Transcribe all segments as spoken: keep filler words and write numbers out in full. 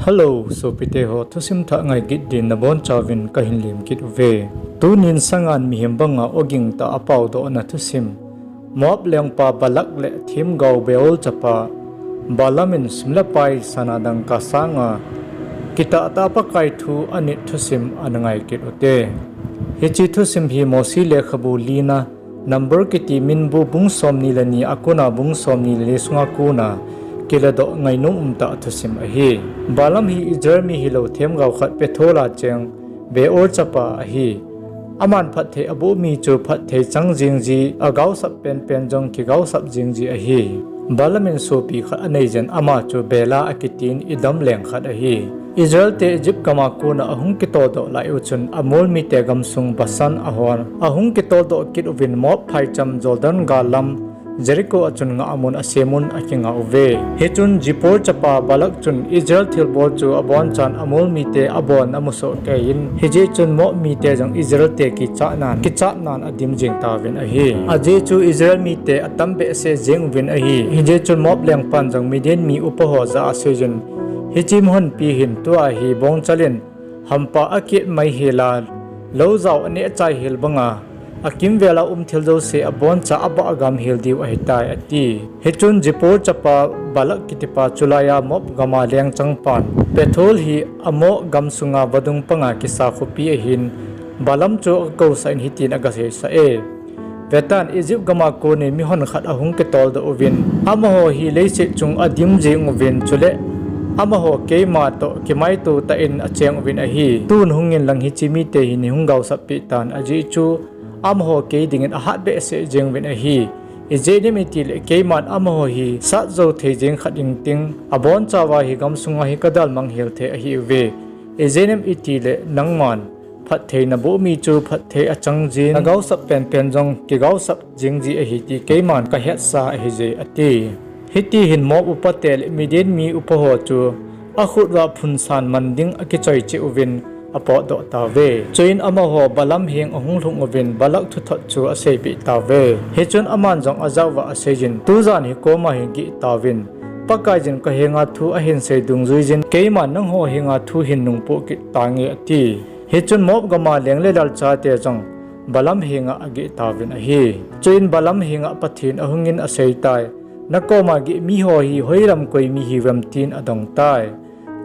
Hello, sopite ho, thusim thah ngai kit din nabonchauvin kahin lem kit uve. Tunin sangan mihem banga ogin tah a apaodohna thusim. Moab lengpa Balak le themgao Beor chapa Balaam in sum le pai sana dangka sanga kitah tah a Pakai thu anit thusim ana ngai kit ute. Hiche thusim hi Mosi lekhabu lina, Number kiti minbu bung somni le ni a kona bung somni le li sunga kona kiladoh ngainom umtah thusim ahi. Balaam hi Israel mi hilou themgao khat Pethor a cheng Beor chapa ahi. Aman phatthei aboh mi chu phatthei chang jing ji, agaosap penpen jong kigaosap jing ji ahi. Balaam in sopi khat anei jin ama chu Bela akitin Edom leng khat ahi. Israel te Egypt gama kona ahung kitoldoh lai u chun Amor mite gamsung Bashan ahon ahung kitoldoh kit uvin Moab phaicham Jordan gal lam Jericho a chun ngahmun asemun akingah uve. Hichun Zippor chapa Balak chun Israel thilbol chu abonchan Amor mite abolna amusoh keiyin, hijeh chun Moab mite jong Israel te kichatnan, kichatnan adim jing tauvin ahi. Ajeh chu Israel mite atam behseh jeng uvin ahi. Hijeh chun Moab lengpan jong Midian mi upa ho jah a aseijin, hiche mihonpi hin tua hi bongchal in hampa akit mai hela, lou jao aneh chai hel banga, akimvel a um thil jouse aboncha abah gam hel diu ahitai, ati. Hichun Zippor chapa Balak kitipa chulaiya Moab gama leng changpan Pethor hi Ammon gamsunga vadung panga kisa khopi ahin, Balaam chu agakousah in hitin agaseisah e. Vetan, Egypt gama konin mihon khat ahung kitoldoh uvin, amaho hi leiset chung adim jeng uvin, chule amaho keima toh kimaito tah in acheng uvin ahi. Tun hungin lang hiche mite hi neihung gaosap peh tan, ajeh chu amaho kei dingin ahat behseh jeng uvin ahi. Ijeh inem itile keiman amaho hi sat jou thei jeng khat ingting, abonchauva hi gamsunga hi kadalmang hel thei ahiuve. Ijeh inem itile nangman phatthei naboh mi chu phatthei achang jin, nagaosap penpen jong kigaosap jing ji ahi ti keiman kahetsa ahije, ati. Hiti hin Moab upate le Midian mi upa ho chu akhut uva phunsan man ding akichoi cheh uvin apotdoh tauve. Chuin amaho Balaam heng ahung lhung uvin Balak thuthot chu aseipeh tauve. Hichun aman jong ajah uva aseijin, tujan hi koma hi geh tauvin, Pakaiyin kahenga thu ahin sei dungjuijin, keiman nangho henga thu hin nungpoh kit tange, ati. Hichun Moab gama leng le lal chate jong Balaam henga ageh tauvin ahi. Chuin Balaam henga Pathen ahungin aseitai, nakoma geh miho hi hoilam koi mi hiuvem, tin adongtai.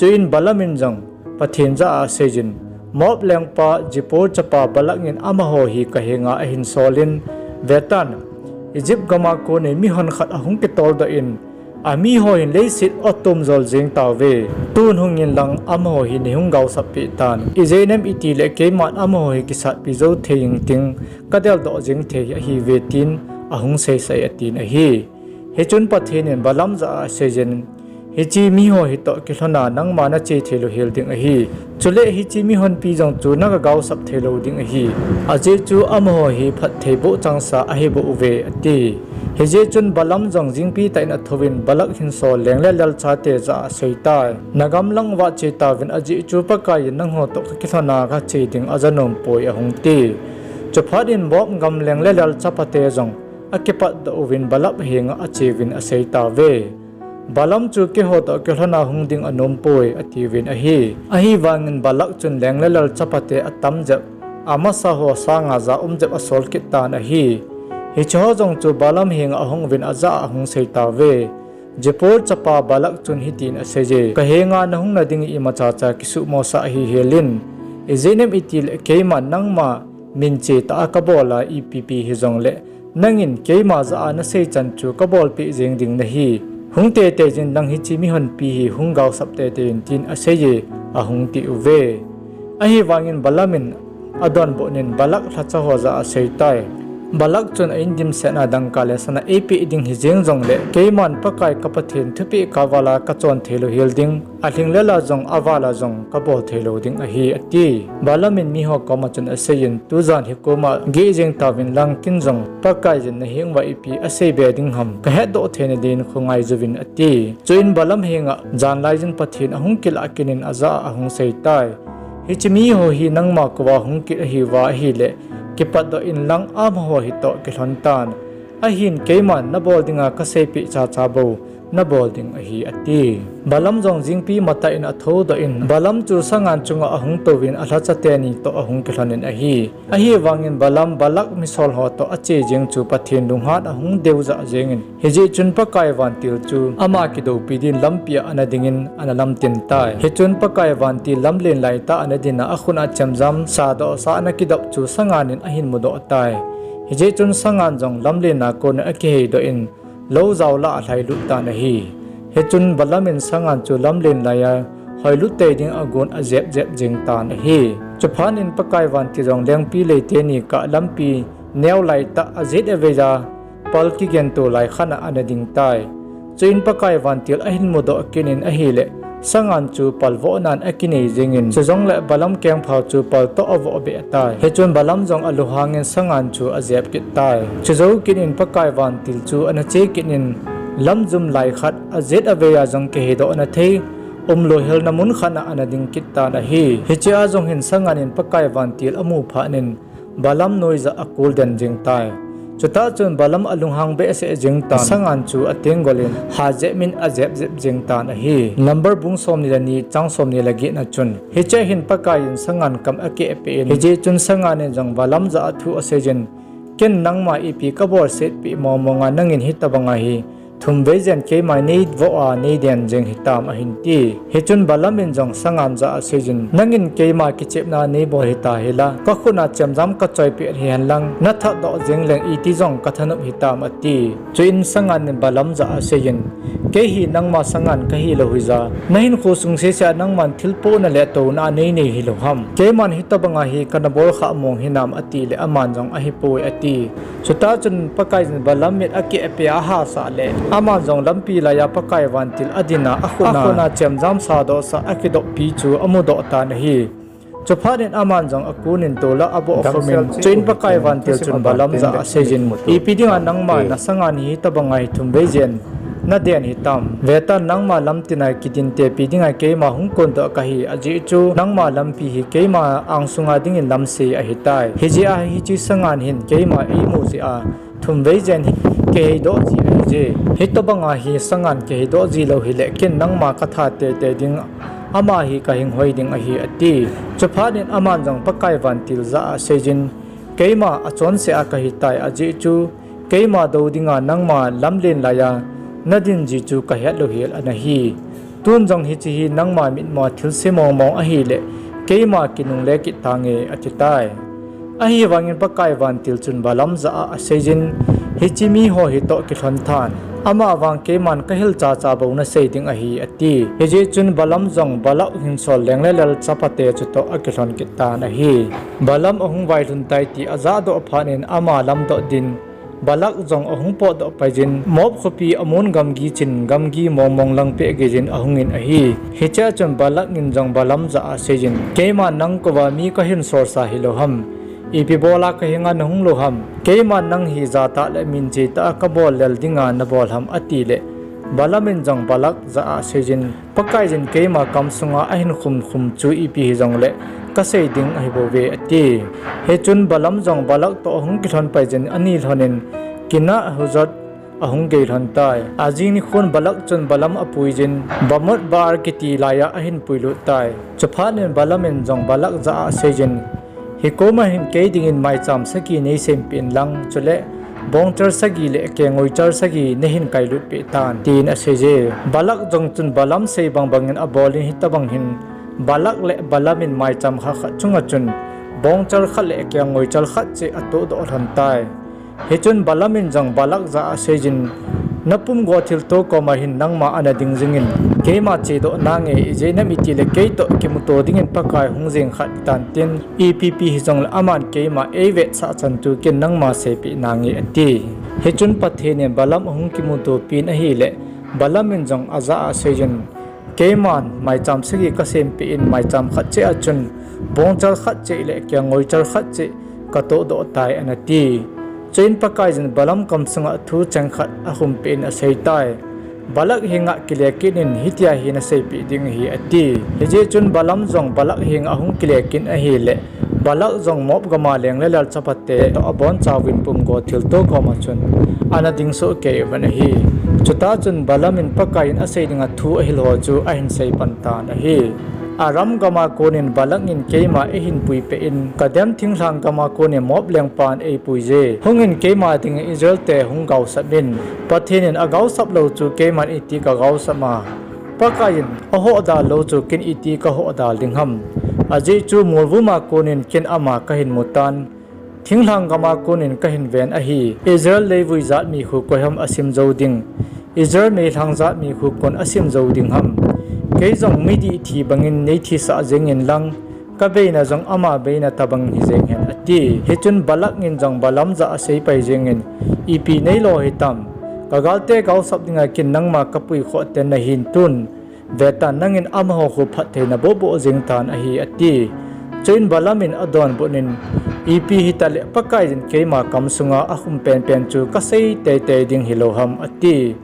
Chuin Balaam in jong Pathen jah a aseijin, Moab lengpa Zippor chapa Balak in amaho hi kahenga ahin solin, vetan, Egypt gama konin mihon khat ahung kitoldoh in, amiho hin leiset atom jol jeng tauve. Tun hungin lang amaho hi neihung gaosap peh tan. Ijeh inem itile keiman amaho hi kisatpi jou thei ingting, kadeldoh jeng thei ahiuve, tin ahung seisah e, atin ahi. Hichun Pathen in Balaam jah a aseijin, hiche miho hitoh kilhona nangma nache theilou hel ding ahi. Chule hiche mihonpi jong chu nagagaosap theilou ding ahi. Ajeh chu amaho hi phatthei boh changsa ahiboh uve, ati. Hijeh chun Balaam jong jingpi tah in athouvin Balak hinsol leng le lal chate jah a aseitai, nagamlang uva che tauvin, ajeh chu Pakaiyin nangho toh kakilhona kache ding aja nompoi, ahung ti. Chuphat in Moab gam leng le lal chapate jong akipatdoh uvin Balak henga acheuvin aseitauve, Balaam chu keiho toh kilhona hung ding anompoi, atiuvin ahi. Ahivangin Balak chun leng le lal chapate atam jep, amasa ho sanga ja um jep asol kit tan ahi. Hicheho jong chu Balaam henga ahung uvin ajah a ahung seitauve, Zippor chapa Balak chun hitin aseije, kahenga nahung nading imacha cha kisuhmosah hihel in, ijeh inem itile keiman nangma min chetah a kabol a, ipipi hijongle nangin keima jah a nasei chan chu kabolpeh jeng ding nahi. Hung teitei jin lang, hiche mihonpi hi hung gaosap teitei in, tin aseije, ahung tiuve. Ahivangin Balaam in adonbut in Balak lhacha ho jah a aseitai, Balak chun a-in dimset a dangka le sana eipeh ding hijeng jongle keiman Pakai ka Pathen thupeh kah vala kachon theilou hel ding, alhing lela jong avala jong kabol theilou ding ahi, ati. Balaam in miho koma chun aseijin, tujan hi koma geh jeng tauvin lang, ken jong Pakaiyin naheng uva ipi aseibe ding ham kahetdoh theina din khongai jouvin, ati. Chuin Balaam henga janlaijin Pathen ahung kilah kit in ajah a ahung seitai, hiche miho hi nangma koma hung kit ahiuva ahile, kipatdoh inlang amaho hitoh kilhon tan. Ahin keiman nabol dinga kaseipeh chacha bou nabol ding ahi, ati. Balaam jong jingpi matah in athoudoh in, Balaam chu sangan chunga ahung touvin alhacha teni toh ahung kilhonin ahi. Ahivangin Balaam Balak misol ho toh ache jeng chu Pathen lunghan ahung deujah jengin, hijeh chun Pakai vantil chu ama kidoupi din lampia ana dingin ana lamtin tai. Hichun Pakai vantil lamlen laitah ana dinga akhut a chemjam sadohsa ana kidop chu sangan in ahin mudoh tai. Hijeh chun sangan jong lamlen a konin akiheidoh in, lou jao lah a alhailut tan ahi. Hichun Balaam in sangan chu lamlen laiya hoilut tei ding agon ajep jep jeng tan ahi. Chuphat in Pakai vantil jong lengpilei teni kah lampi neo laitah ajet aveiya pal kigentou lai khat a ana ding tai. Chuin Pakai vantil ahin mudoh kit in ahileh, sangan chu palvohnan akinei jengin, chujongleh Balaam kengphao chu pal toh avoh beh tai. Hichun Balaam jong alunghangin sangan chu ajep kit tai. Chujou kit in Pakai vantil chu ana che kit in, lamjum lai khat ajet aveiya jong kiheidoh ana thei, umlou helna mun khat a ana ding kit tan ahi. Hichea jong hin sangan in Pakai vantil amu phat in, Balaam noija akulden jeng tai. Chutah chun Balaam alunghang behseh jeng tan, sangan chu atenggol in, hajep in ajep jep jeng tan ahi. Number bung somni le ni, chang somni le get na chun, hichea hin Pakai in sangan kam akehpeh in, hijeh chun sangan in jong Balaam jah a thu aseijin, Ken nangma ipi kabolsetpeh mongmonga nangin hitobanga hi thumvei jen keima neivoh a neiden jeng hitam, ahin ti. Hichun Balaam in jong sangan jah a aseijin, Nangin keima kichepna neibol hita hila, kakhut a chemjam kachoipeh hihen lang, nathatdoh jeng leng iti jong kathanop hitam, ati. Chuin sangan in Balaam jah a aseijin, Kei hi nangma sangan kahilou hija, nahinkho sung sese a nangman thilpohna le touna a neinei hilou ham? Keiman hitobanga hi kanabol khah mong hinam, atileh aman jong, Ahipoi, ati. Chutah chun Pakaiyin Balaam mit akehpeh a ahahsah leh, aman jong lampi laiya Pakai vantil adin a, akhut a chemjam sadohsa akidoppi chu amudoh tan ahi. Chuphat in aman jong akonin tol'a abohkhumin, chuin Pakai vantil chun Balaam jah a aseijin, Ipi dinga nangma nasangan hi hitobanga hi thumvei jen naden hitam? Vetan, nangma lamtin a kidinte pi dinga keima hung kondoh kahi, ajeh chu nangma lampi hi keima angsunga dingin lamsei ahitai. Hijeh a hiche sangan hin keima eimu jeh a thumvei jen hi kiheidoh ji ahije. Hitobanga hi sangan kiheidoh jilou hileh ken nangma katha teitei ding, ama hi kahinghoi ding ahi, ati. Chuphat in aman jong Pakai vantil jah a aseijin, Keima achonsea kahitai, ajeh chu keima dou dinga nangma lamlen laiya nadin ji chu kahetlou hel anahi. Tun jong hiche hi nangma mitmua thilse mongmong ahileh, keima kinungle kit tange, atitai. Ahivangin Pakai vantil chun Balaam jah a aseijin, Hiche miho hitoh kilhon than, amavang keiman kahilchacha bou nasei ding ahi, ati. Hijeh chun Balaam jong Balak hinsol lenglelal chapate chutoh akilhon kit tan ahi. Balaam ahung vailhun tai ti ajahdoh phat in ama lamdot din Balak jong ahung potdoh paijin, Moab khopi Ammon gamgi chin gamgi mongmong langpeh geijin ahungin ahi. Hichea chun Balak in jong Balaam jah a aseijin, Keiman nang kouva mi kahinsolsa hilou ham? Ipi bola kahenga nahung lou ham? Keiman nang hi jatah le minche tah a kabol lel dinga nabol ham? atileh, Balaam in jong Balak jah a aseijin, Pakaiyin keima kamsunga ahinkhum khum chu ipi hijongleh kasei ding ahibouve, ati. Hichun Balaam jong Balak toh ahung kilhon paijin ani lhonin Kinat Huzoth ahung gei lhon tai. Ajing nikhon Balak chun Balaam apuijin Bamoth Baal kiti laiya ahin puilut tai. Chuphat in Balaam in jong Balak jah a aseijin, Hikoma hin kei dingin maicham sagi neisempeh inlang, chule bongchal sagi le kengoichal sagi neihin kailutpeh tan, tin aseije. Balak jong chun Balaam sei bangbangin abolin hitobang hin Balak le Balaam in maicham khat khat chunga chun bongchal khat le kengoichal khat cheh atohdoh lhon tai. Hichun Balaam in jong Balak jah a aseijin, Napumgo thilto koma hin nangma ana ding jingin, keima chedoh nange, ijeh inem itile keitoh kimuto dingin Pakai hung jeng khat tantin, ipipi hijongle aman keima eivetsah chan chu ken nangma seipeh nange, ati. Hichun Pathen in Balaam ahung kimutopin ahileh, Balaam in jong ajah a aseijin, Keiman maicham sagi kasempeh in maicham khat cheh a chun bongchal khat cheh le kengoichal khat cheh katohdoh tai, anati. Chuin Pakaiyin Balaam kamsunga thu cheng khat akhumpeh in aseitai. Balak henga kile kit in hitia hi naseipeh ding ahi, ati. Hijeh chun Balaam jong Balak henga ahung kile kit in ahileh, Balak jong Moab gama lenglelal chapate toh abonchauvin pumgo thilto koma chun ana dingsoh kei uvin ahi. Chutah chun Balaam in Pakai in asei dinga thu ahil ho chu ahin sei pan tan ahi. Aram gama konin Balak in keima eihin puipeh in, kadem thinglhang gama konin Moab lengpan eipuije. Hungin keima dingin Israel te hung gaosap in, Pathen in agaosap lou chu keiman iti kagaosap a, Pakai in ahohdal lou chu ken iti kahohdal ding ham? Ajeh chu molvuma konin ken ama kahin mutan, thinglhang gama konin kahin ven ahi. Israel leivui jat mi khu koi ham asim jou ding? Israel meilhang jat mi khu koin asim jou ding ham? Kei jong midih thi bangin neithisah jengin lang, kabeina jong ama beina tobang hijeng hen, ati. Hichun Balak in jong Balaam jah a aseipai jengin, Ipi neilo hitam? Kagalte gaosap dinga ken nangma kapui khoh ten nahin, tun vetan, nangin amaho khu phatthei nabohboh jeng tan ahi, ati. Chuin Balaam in adonbut in, Ipi hitaleh Pakaiyin keima kamsunga akhum penpen chu kasei teitei ding hilou ham, ati.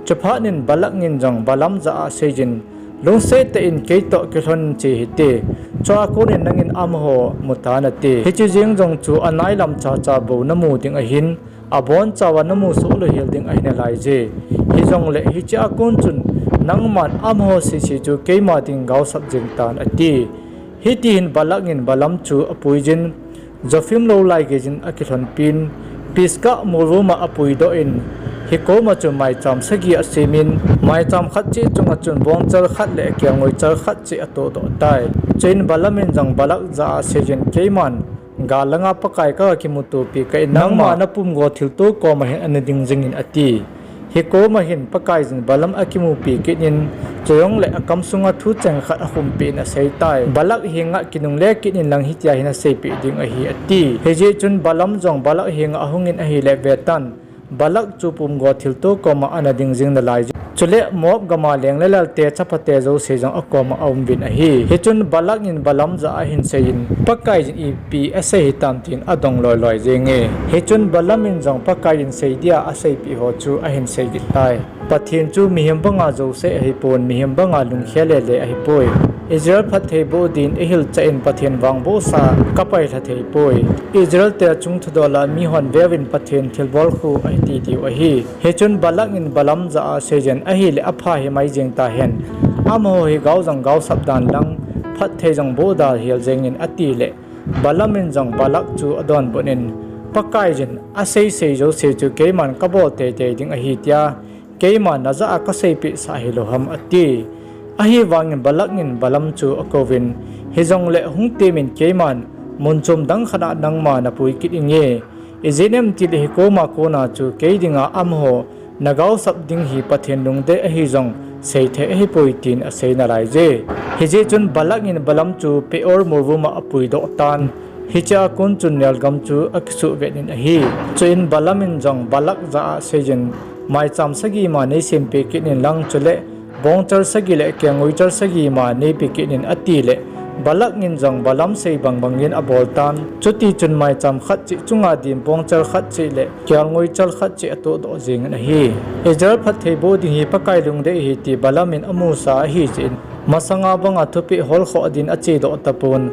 Chuphat in Balak in jong Balaam jah a aseiyin, Lungset tah in keitoh kilhon che hite, chua konin nangin amaho mutan, ati. Hiche jeng jong chu anailam chacha bou namu ding ahin, abonchauva namu soh louhel ding ahi nalaije. Hijongleh hichea kon chun nangman amaho sese chu keima dingin gaosap jeng tan, ati. Hitihin Balak in Balaam chu apuiyin, Zophim lou lai geiyin akilhonpin, Pisgah molvuma apuidoh in, hikoma chu maicham sagi asemin, maicham khat cheh chunga chun bongchal khat le kelngoichal khat cheh atohdoh tai. Chuin Balaam in jong Balak jah a aseiyin, Keiman gal langa Pakai kaga kimutopi kah in, nangma napumgo thilto koma hin ana ding jingin, ati. Hikoma hin Pakaiyin Balaam akimupi kit in, chujongleh akamsunga thucheng khat akhumpeh in aseitai. Balak henga kinungle kit inlang hitia hin aseipeh ding ahi, ati. Hijeh chun Balaam jong Balak henga ahungin ahileh, vetan, Balak chu pumgo thilto koma ana ding jing nalaije. Chule Moab gama leng le lalte chaphate jouse jong akoma aumuvin ahi. Hichun Balak in Balaam jah a ahin seiyin, Pakaiyin ipi asei hitam, tin adong loiloi jenge. Hichun Balaam in jong Pakaiyin seidia aseipeh ho chu ahin seikit tai. Pathen chu mihem banga jouse ahipon, mihem banga lungkhel lele ahipoi. Israel phattheiboh din eihilchah in Pathen vangbohsa kapailha theipoi. Israelte achung thudol a mihon veuvin, Pathen thilbol khu ahiti diu ahi. Hichun Balak in Balaam jah a aseiyin, Ahileh apha himai jeng tahen, amaho hi gao jong gaosap dan lang, phatthei jong bohdal hel jengin, atileh, Balaam in jong Balak chu adonbut in, Pakaiyin aseisei jouse chu keiman kabol teitei ding ahi, tia keiman najah a kaseipehsah hilou ham, ati. Ahivangin Balak in Balaam chu akouvin, Hijongleh hung temin, keiman mun chom dang khat a nangma napui kit inge. Ijeh inem itileh hikoma kona chu kei dinga amaho nagaosap ding hi Pathen lungdei ahi jong seithei ahipoi, tin asei nalaije. Hijeh chun Balak in Balaam chu Peor molvuma apuidoh tan. Hichea kon chun nelgam chu akisuhvet in ahi. Chuin Balaam in jong Balak jah a aseiyin, Maicham sagi ma neisempeh kit inlang, chule bongchal sagi le kelngoichal sagi ma neipeh kit in, atileh, Balak in jong Balaam sei bangbangin aboltan. Chutichun maicham khat cheh chunga din bongchal khat cheh le kelngoichal khat cheh atohdoh jengin ahi. Israel phattheiboh ding hi Pakai lungdei ahi ti Balaam in amusa ahijeh in, masanga banga thupeh holkhoh din achedoh tapon,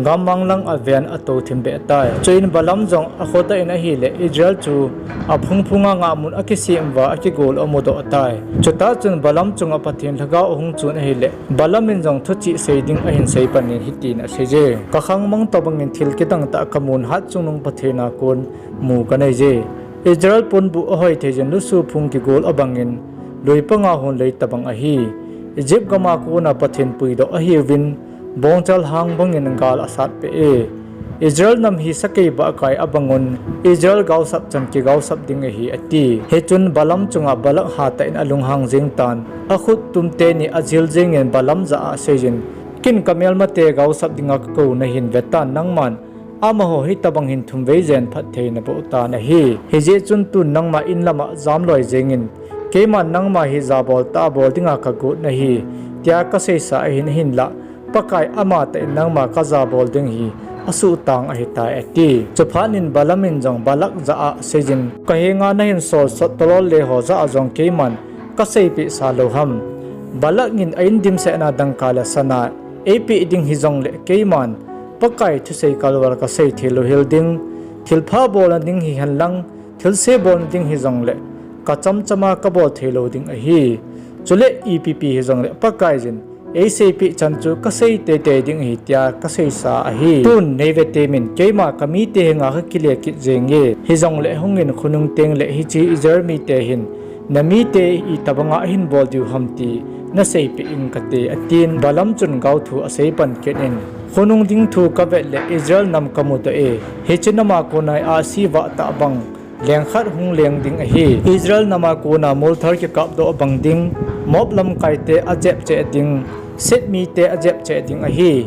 gammang lang aven atou thimbeh tai. Chuin Balaam jong akhodah in ahileh, Israel chu aphungphunga ngahmun akisem uva akigol amudoh tai. Chutah chun Balaam chunga Pathen lhagao ahung chun ahileh, Balaam in jong thuchih sei ding ahin seipan in hitin aseije, Kakhangmang tobangin thil kidang tah kamun, Hatchungnung Pathen a kon mu kaneije. Israel ponbuh ahoitheiyin lusu phung kigol abangin, lui panga hon lei tobang ahi. Egypt gama kona Pathen puidoh ahiuvin, bongchal hang bangin gal asatpeh e. Israel nam hi sakeibah kai abangun, Israel gaosap chan kigaosap ding ahi, ati. Hichun Balaam chunga Balak hatah in alunghang jengtan. Akhuttum teni ajil jengin Balaam jah a aseiyin, Ken kamelmate gaosap dinga kakou nahin, vetan, nangman amaho hitobang hin thumvei jen phatthei naboh tan ahi. Hijeh chun tun nangma inlama jamloi jengin, keiman nangma hi jabol tah a bol dinga kagot nahi, tia kaseisa ahin, ahinlah Pakai amatah in nangma kajabol ding hi asuhtang ahitai, ati. Chuphat in Balaam in jong Balak jah a aseiyin, Kahenga nahin solsot tolol le ho jah a jong keiman kaseipehsa lou ham? Balak in a-in dimsetna dangka le sana eipeh ding hijongleh keiman Pakai thusei kalval kasei thei louhel ding, thilpha bolna ding hihenlang, thilse bolna ding hijongleh, kachamchama kabol theilou ding ahi. Chule ipipi hijongle Pakaiyin eiseipeh chan chu kasei teitei ding ahi tia kaseisa ahi. Tun neive temin, keima kamite henga kakile kit jenge. Hijongle hungin khonung tengle hiche Israel mite hin namite itobanga ahin bol diu ham ti naseipeh inge kati, atin. Balaam chun gaothu aseipan kit in, khonung ding thu kavet le Israel nam kamudoh e. Hiche nama kona ahsi vahtah bang leng khat hung leng ding ahi. Israel nama kona molthar kikapdoh bang ding, Moab lamkaite ajep cheh ding, Seth mite ajep cheh ding ahi.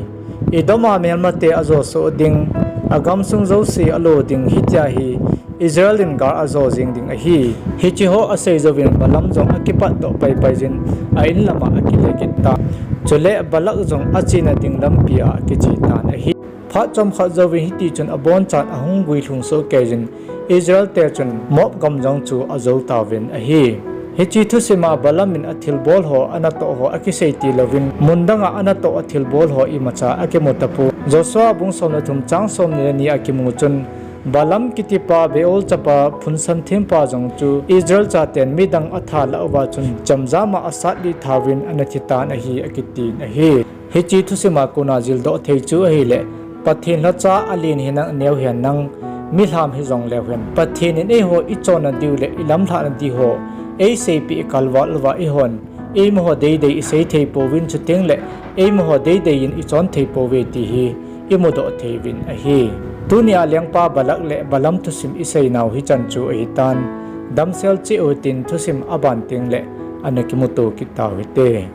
Edom a melmate ajosoh ding, agamsung jouse alo ding, hitia hi Israel in gal ajo jeng ding ahi. Hicheho asei jouvin Balaam jong akipatdoh paipaiyin a-in lama akile kit tan. Chule Balak jong achena ding lampia akiche tan ahi. Phat chomkhat jouvin hitichun abonchan ahung guilhung sohkeijin, Israelte chun Moab gam jong chu ajou tauvin ahi. Hiche thusima Balaam in athilbol ho anatoh ho akisei tilouvin, mundanga anatoh athilbol ho imacha akimu tapon. Joshua bung som le thum chang som ni le ni a kimu chun, Balaam kitipa Beor chapa phunsan thempa jong chu Israel chaten midang atha lah uva chun chamjama asatlih thauvin anathi tan ahi akitin ahi. Hiche thusima kona jildoh thei chu ahile, Pathen lhacha alen henlang neo henlang, milham hijongleu hen, Pathen in eiho ichonna diu le ilamlhahna diho eiseipeh kalval uva eihon eimaho deidei isei thei pouvin, chutengle eimaho deidei in ichon thei pouve ti hi imudoh thei uvin ahi. Tunia lengpa Balak le Balaam thusim iseinau hichan chu ahitan, damsel cheh uhitin thusim aban tengle ana kimuto kit tau hite.